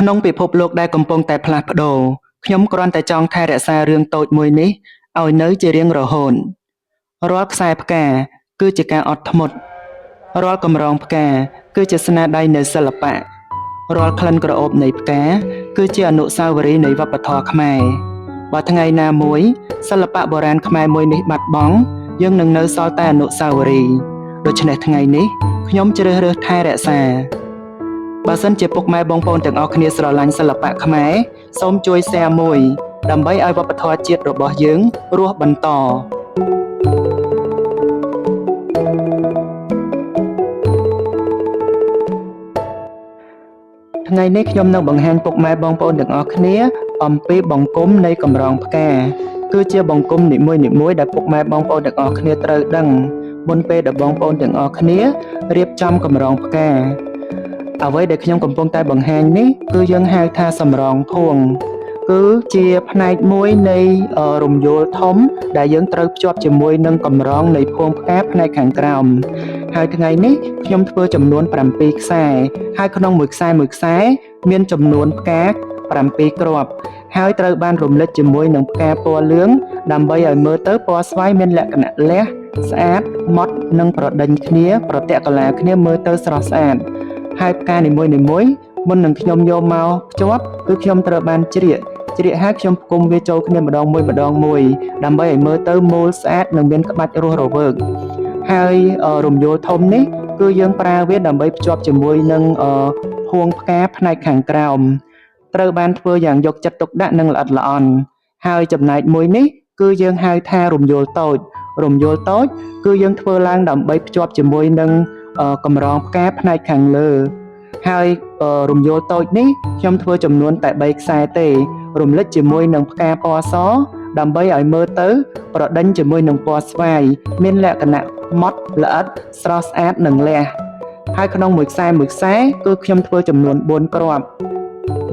ក្នុងពិភពលោកដែលកំពុងតែផ្លាស់ប្ដូរខ្ញុំគ្រាន់តែចង់ថែរក្សារឿងតូចមួយនេះឲ្យនៅជារៀងរហូតរាល់ខ្សែផ្កាគឺជាការអត់ធ្មត់រាល់កម្រងផ្កាគឺជាស្នាដៃនៃសិល្បៈរាល់ក្លិនក្រអូបនៃផ្កាគឺជាអនុស្សាវរីយ៍នៃវប្បធម៌ខ្មែរបើថ្ងៃណាមួយសិល្បៈបុរាណខ្មែរមួយនេះបាត់បង់យើងនឹងនៅសល់តែអនុស្សាវរីយ៍ដូច្នេះថ្ងៃនេះខ្ញុំជ្រើសរើសថែរក្សា បើសិនជាពុកម៉ែបងប្អូនទាំងអស់គ្នាស្រឡាញ់សិល្បៈខ្មែរសូមជួយ share មួយដើម្បីឲ្យវប្បធម៌ជាតិរបស់យើងរស់បន្តថ្ងៃនេះខ្ញុំនឹងបង្ហាញពុកម៉ែបងប្អូនទាំងអស់គ្នាអំពីបង្គំនៃកម្រងផ្កាគឺជាបង្គំនីមួយៗដែលពុកម៉ែបងប្អូនទាំងអស់គ្នាត្រូវដឹងមុនពេលដែលបងប្អូនទាំងអស់គ្នារៀបចំកម្រងផ្កាអ្វីដែលខ្ញុំកំពុងតែបង្ហាញនេះគឺយើងហៅថាសម្រងភួងគឺជាផ្នែកមួយនៃរំយោលធំដែលយើងត្រូវភ្ជាប់ជាមួយនឹងកម្រងនៃភួងផ្កាផ្នែកខាងក្រោមហើយថ្ងៃនេះខ្ញុំធ្វើចំនួន7ខ្សែហើយក្នុងមួយខ្សែមួយខ្សែមានចំនួនផ្កា7គ្រាប់ហើយត្រូវបានរំលេចជាមួយនឹងផ្កាពណ៌លឿងដើម្បីឲ្យមើលទៅពណ៌ស្វាយមានលក្ខណៈលះស្អាតម៉ត់និងប្រដេញគ្នាប្រទាក់ក្រឡាគ្នាមើលទៅស្រស់ស្អាតហើយផ្កានីមួយៗមុននឹងខ្ញុំយកមកភ្ជាប់គឺខ្ញុំត្រូវបានជ្រៀកហើយខ្ញុំផ្គុំវាចូលគ្នាម្ដងមួយដើម្បីឲ្យមើលទៅមូលស្អាតនិងមានក្បាច់រស់រវើកហើយរំយោលធំនេះគឺយើងប្រើវាដើម្បីភ្ជាប់ជាមួយនឹងភួងផ្កាផ្នែកខាងក្រោមត្រូវបានធ្វើយ៉ាងយកចិត្តទុកដាក់និងល្អិតល្អន់ហើយចំណែកមួយនេះគឺយើងហៅថារំយោលតូចរំយោលតូចគឺយើងធ្វើឡើងដើម្បីភ្ជាប់ជាមួយនឹងកម្រងផ្កាផ្នែកខាងលើហើយរំយោលតូចនេះខ្ញុំធ្វើចំនួនតែ3ខ្សែទេរំលេចជាមួយនឹងផ្កាពណ៌សដើម្បីឲ្យមើលទៅប្រដេញជាមួយនឹងពណ៌ស្វាយមានលក្ខណៈម៉ត់ល្អិតស្រស់ស្អាតនិងលះហើយក្នុងមួយខ្សែមួយខ្សែគឺខ្ញុំធ្វើចំនួន4គ្រាប់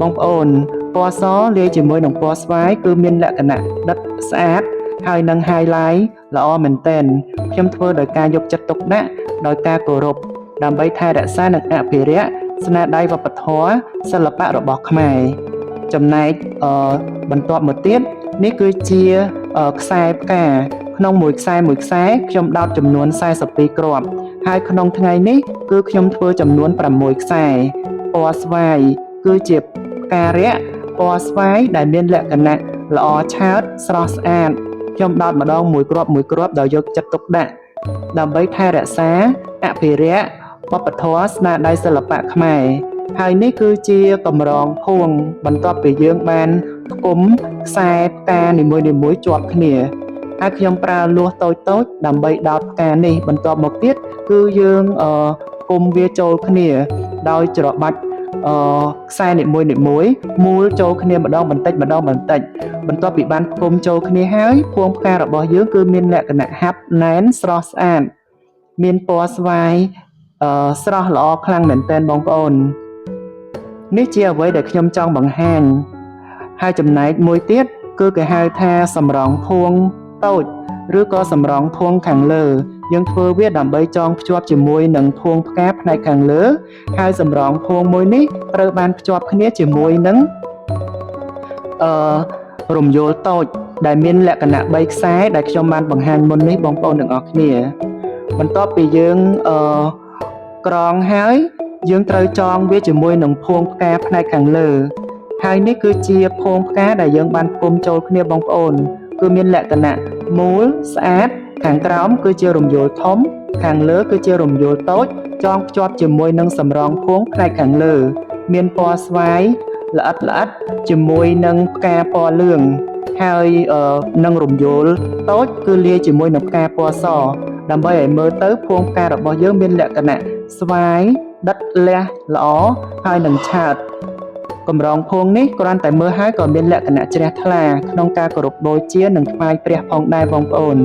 បងប្អូនពណ៌សលាយជាមួយនឹងពណ៌ស្វាយគឺមានលក្ខណៈដិតស្អាតហើយនឹង highlight ល្អមែនទែនខ្ញុំធ្វើដោយការយកចិត្តទុកដាក់ដោយការគោរពដើម្បីថែរក្សានិងអភិរក្សស្នាដៃវប្បធម៌សិល្បៈរបស់ខ្មែរចំណែកបន្ទាប់មកទៀតនេះគឺជាខ្សែផ្កាក្នុងមួយខ្សែមួយខ្សែខ្ញុំដោតចំនួន42គ្រាប់ហើយក្នុងថ្ងៃនេះគឺខ្ញុំធ្វើចំនួន6ខ្សែពណ៌ស្វាយគឺជាផ្ការៈពណ៌ស្វាយដែលមានលក្ខណៈល្អឆើតស្រស់ស្អាតខ្ញុំដោតម្ដងមួយគ្រាប់មួយគ្រាប់ដោយយកចិត្តទុកដាក់ដើម្បីថែរក្សាអភិរក្សវប្បធម៌ស្នាដៃសិល្បៈខ្មែរហើយនេះគឺជាកម្រងភួងបន្ទាប់ពីយើងបានផ្គុំខ្សែផ្កានីមួយៗជាប់គ្នាហើយខ្ញុំប្រើលួសតូចៗដើម្បីដោតផ្កានេះបន្ទាប់មកទៀតគឺយើងផ្គុំវាចូលគ្នាដោយច្របាច់ខ្សែនីមួយៗមូលចូលគ្នាម្ដងបន្តិចម្ដងបន្តិចបន្ទាប់ពីបានផ្គុំចូលគ្នាហើយភួងផ្ការបស់យើងគឺមានលក្ខណៈហាប់ណែនស្រស់ស្អាតមានពណ៌ស្វាយស្រស់ល្អខ្លាំងមែនទែនបងប្អូននេះជាអ្វីដែលខ្ញុំចង់បង្ហាញហើយចំណែកមួយទៀតគឺគេហៅថាសម្រងភួងតូចឬក៏សម្រងភួងខាងលើយើងធ្វើវាដើម្បីចងភ្ជាប់ជាមួយនឹងភួងផ្កាផ្នែកខាងលើហើយសម្រងភួងមួយនេះត្រូវបានភ្ជាប់គ្នាជាមួយនឹងរំយោលតូចដែលមានលក្ខណៈ3ខ្សែដែលខ្ញុំបានបង្ហាញមុននេះបងប្អូនទាំងអស់គ្នាបន្ទាប់ពីយើងក្រងហើយយើងត្រូវចងវាជាមួយនឹងភួងផ្កាផ្នែកខាងលើហើយនេះគឺជាភួងផ្កាដែលយើងបានផ្គុំចូលគ្នាបងប្អូនគឺមានលក្ខណៈមូលស្អាតខាងក្រោមគឺជារំយោលធំខាងលើគឺជារំយោលតូចចងភ្ជាប់ជាមួយនឹងសម្រងភួងផ្នែកខាងលើមានពណ៌ស្វាយល្អិតៗជាមួយនឹងផ្កាពណ៌លឿងហើយនឹងរំយោលតូចគឺលាយជាមួយនឹងផ្កាពណ៌សដើម្បីឲ្យមើលទៅភួងផ្ការបស់យើងមានលក្ខណៈស្វាយដិតលះល្អហើយនឹងឆើតកម្រងភួងនេះគ្រាន់តែមើលហើយក៏មានលក្ខណៈជ្រះថ្លាក្នុងការគោរពបូជានិងថ្វាយព្រះផងដែរបងប្អូន